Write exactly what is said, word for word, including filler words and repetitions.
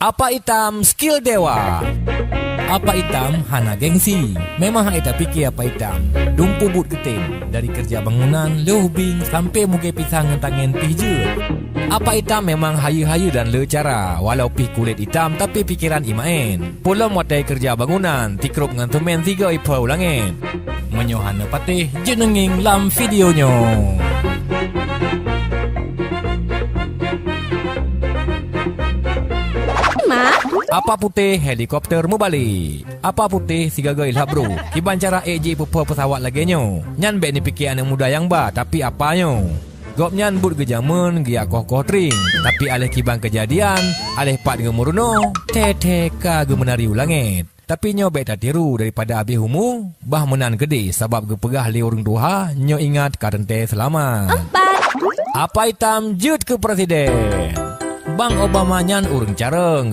Apa Itam skill dewa. Apa Itam hana gengsi. Memang hai tapike Apa Itam. Dumpu buet geutem. Dari kerja bangunan, lheuh bing, sampai mugée pisang ngon tangen pih jeuet. Apa Itam memang hayeue-hayeue dan le cara. Walau pih kulét itam, tapi pikeran imaén. Pulom watée kerja bangunan, tikrop ngon semen sigoe iphô u langét. Meunyoe hana patéh, jeuet neungieng lam video nyoe. Ma? Apa Putéh helikopter meubalek. Apa Putéh sigaga ilhab bro. Kiban cara ék jih peuphô peusawat lagée nyoe. Nyan bék nipike aneuëk muda nyang ba, tapi apa nyoe. Gobnyan buet geujameun geujak koh-koh tring, tapi aléh kiban keujadian, aléh pat geumeurunoe, thée-thée ka geumeunari u langét. Tapi nyoe bék tatiru daripada abéh umu, bah meunan keudeh sabab geupeugah lé ureuëng tuha, nyoe ingat ka teuntée seulamat. Empat. Apa Itam jeuet keu presiden. Bang Obama nyan ureuëng carông